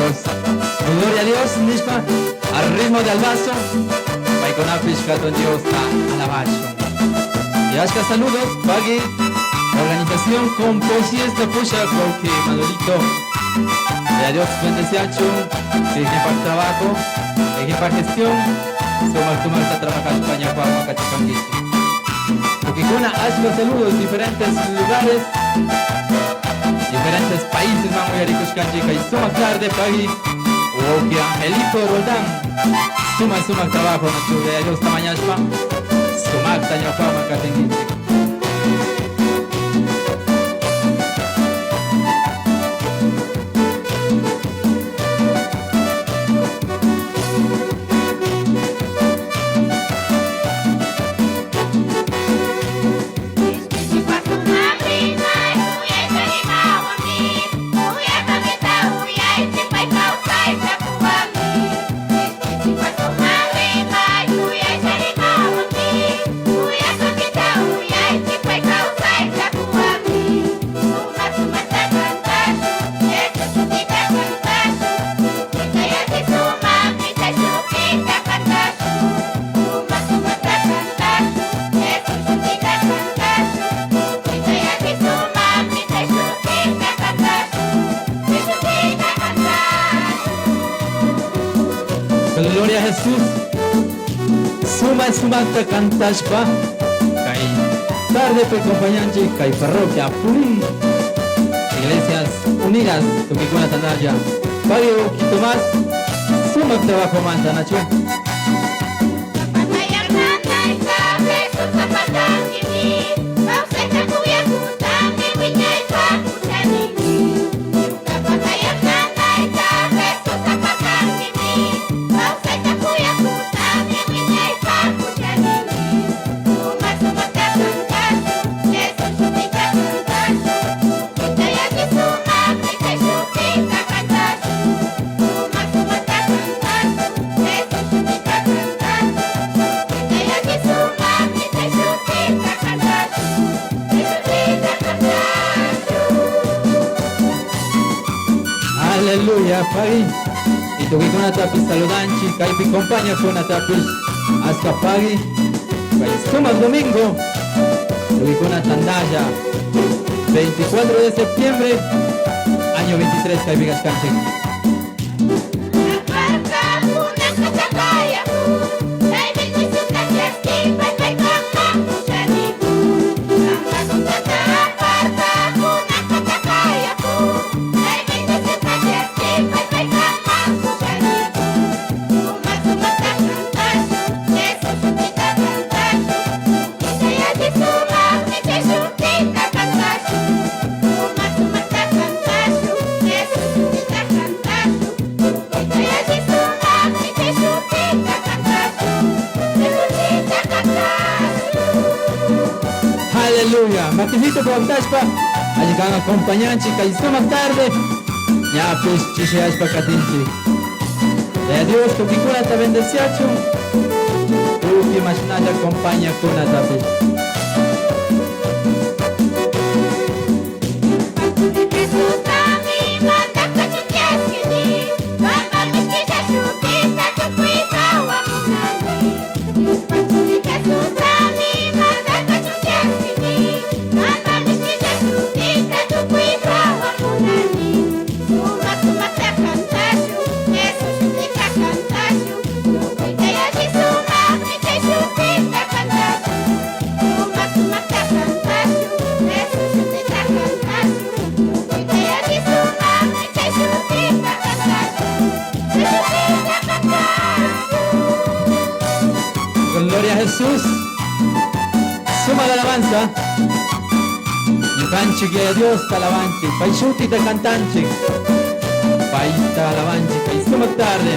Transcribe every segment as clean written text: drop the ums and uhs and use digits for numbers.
Dios. Gloria a Dios, nishpa, al ritmo de albazo, paykunapish hatun Diosta alabashun. Y achka saludos, pagui, organización Composiesta Pusha, wawki Manuelito. Ya Dios bendeciachun, equipa trabajo, equipa gestión, sumak sumakta trabajashpa ñawpaman kachipankichik. Tukikuna achka saludos diferentes lugares, diferentes países man uyarikushkanchik kay sumak tarde pagui, wawki Angelito Roldán, sumak sumak trabajo nachu Yaya Diosta mañashpa, sumakta ñawpaman katinkichik. Gloria a Jesús. Suma sumakta kantashpa kay tarde pe acompañanchik kay parroquia Purín. Iglesias Unidas tukikuna tandalla. Barrio poquito más. Sumak trabajo manta Nacho. Aleluya, pagui. Y tukikuna tapis saludanchi, kaypi compaña kuna tapis hasta pagui. Kay sumak domingo, tukikuna tandalla. 24 de septiembre, año 23, kaypi kashkanchik. Aleluya. Makisito kuwantashpa, allikan acompañanchik kay sumak tarde. Ñapish chishiyashpa katinchik. Ya Dios tukikunata bendeciachun. Tuki mashnalla acompaña kunatapish. Gloria a Jesús. Suma la alabanza. Ñukanchik Yaya Dios alabanchik. Paishutita cantanchik. Paita alabanchik. Kay sumak tarde.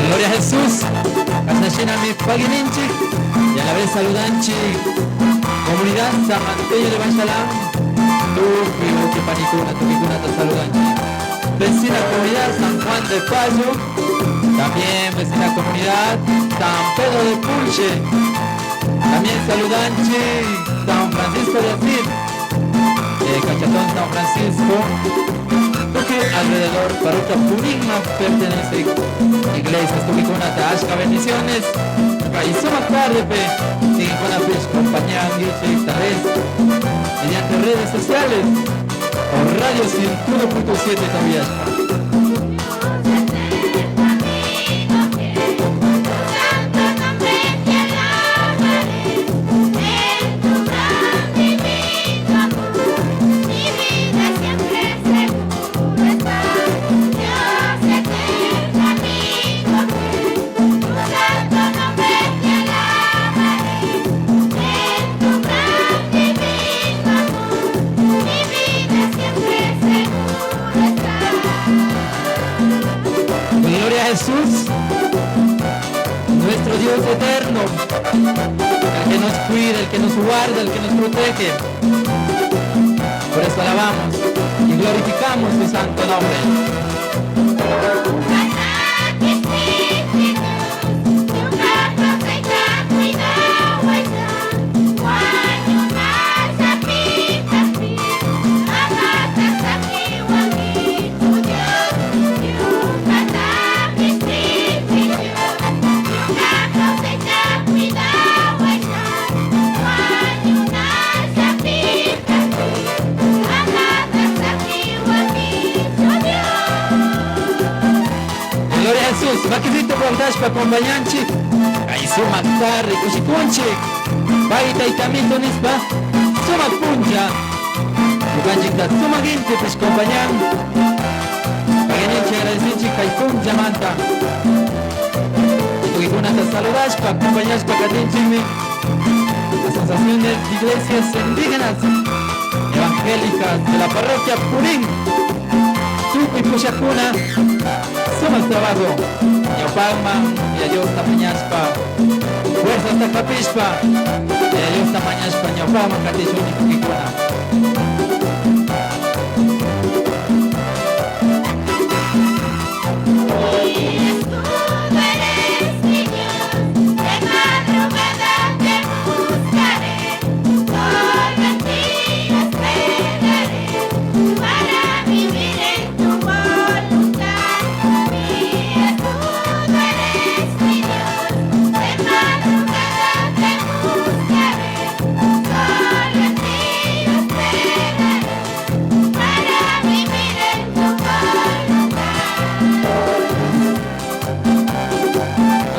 Gloria a Jesús. Kasnashinami pagininchik. Y a la vez saludanchik. Comunidad San Antonio de Banchalán. Tupi, uki, panikuna, tukikuna, te saludanchik. Vecina comunidad San Juan de Payo. También vecina comunidad San Pedro de Pulche. También saludanchik San Francisco de Asís, Cachatón San Francisco, porque alrededor parroquia Purín pertenece iglesias, tukuykunata ashka bendiciones. Y sumak tardepi, siguen acompañando tal vez mediante redes sociales o Radio 101.7 también. Gloria a Jesús, nuestro Dios eterno, el que nos cuida, el que nos guarda, el que nos protege. Por eso alabamos y glorificamos su santo nombre. Gloria a Jesús. Makisito kuantashpa acompañanchik. Kay sumak tarde kushikunchik. Pay taytamito nispa sumak puncha. Ñukanchikta sumak intipish compañan. Paguininchik agradecinchik kay punchamanta. Tukuykunata saludashpa acompañashpa katinchikmi. Asociación de Iglesias Indígenas Evangélicas de la Parroquia Purín. Tukuy pushakuna. Sumak trabajo. Ñawpaqman Yaya Diosta mañashpa. Fuerzasta hapishpa. Yaya Diosta mañashpa ñawpaqman katishun tukuykuna.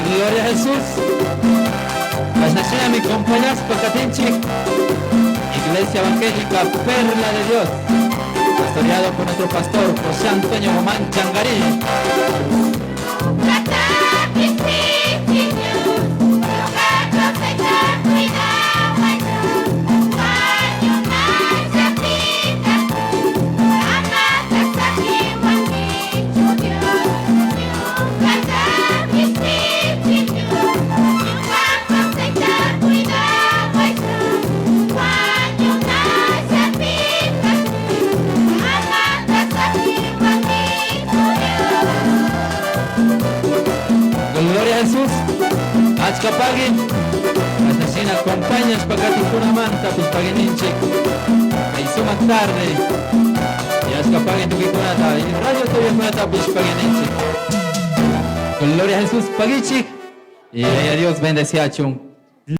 Gloria a Jesús. Mi compañeros Pacatinchik, Iglesia Evangélica Perla de Dios, pastoreado por nuestro pastor José Antonio Gomán Changarí. Gloria a Jesús. Achkapagui. Asesina acompañas pakatinkunamanta pispaguininchik. Kay sumak tarde. Y achkapagui tukuykunata y radio todavía pispaguininchik. Gloria a Jesús paguichik. Y a Dios bendeciachun.